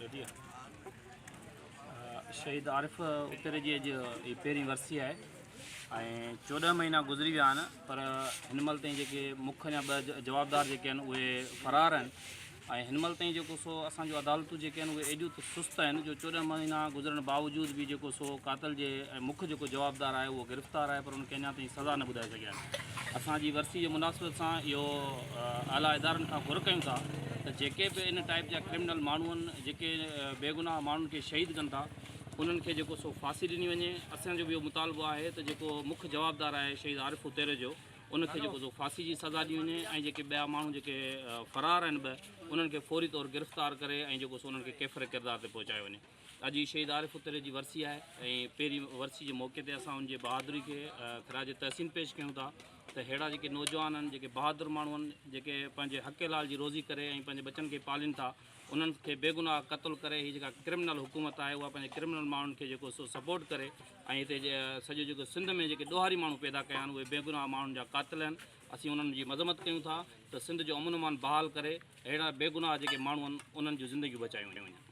Ready شهيد عارف اتري جي اڄ هي پهرين ورسي آهي ۽ 14 مهينا گذري ويا آهن پر هن مهل تائين جيڪي مک يا ٻه جوابدار جيڪي آهن اهي فرار آهن ۽ هن مهل تائين جيڪو سو اسان جون عدالتون جيڪي آهن اهي ايڏيون ته سست آهن جو 14 مهينا گذرڻ باوجود به جيڪو سو قاتل جي ۽ مک جيڪو جوابدار آهي اهو گرفتار آهي پر ان کي اڃا تائين سزا نه ٻڌائي سگهيا آهن. اسان جي ورسي جي مناسبت سان اهو اعليٰ ادارن کان گهر ڪيون ٿا ته جيڪي به ان ٽائيپ جا ڪرمنل ماڻهو آهن جيڪي بيگناهه ماڻهن کي شهيد ڪن ٿا انهن کي جيڪو سو ڦاسي ڏني وڃي. اسان جو به اهو مطالبو آهي ته جيڪو مک جوابدار آهي شهيد عارف اتيري جو ان کي جيڪو سو ڦاسي جي سزا ڏني وڃي ۽ جيڪي ٻيا ماڻهو جيڪي فرار آهن ٻه انهن کي فوري طور گرفتار ڪري ۽ جيڪو سو انهن کي ڪيفر ڪردار تي پهچايو وڃي. اڄ هي شهيد عارف اتري جي ورسي آهي ۽ پهرين ورسي جي موقعي تي اسان ان جي بهادري کي خراج تحسين پيش ڪيون ٿا ته ههڙا جيڪي نوجوان آهن جيڪي بهادر ماڻهو آهن جيڪي پنهنجي حق حلال جي روزي ڪري ۽ پنهنجي ٻچن کي پالين ٿا انهن کي بيگناهه قتل ڪري هي جيڪا ڪرمنل حڪومت آهي اها پنهنجي ڪرمنل ماڻهن کي جيڪو سو سپورٽ ڪري ۽ هتي سڄو جيڪو سنڌ ۾ جيڪي ڏوهاري ماڻهو پيدا ڪيا آهن اهي بيگناهه ماڻهن جا قاتل آهن اسين انهن جي مذمت ڪيون ٿا ته سنڌ جو امن امان بحال ڪري اهڙا بيگناهه جيڪي ماڻهو آهن انهن جون زندگيون بچايون وڃن.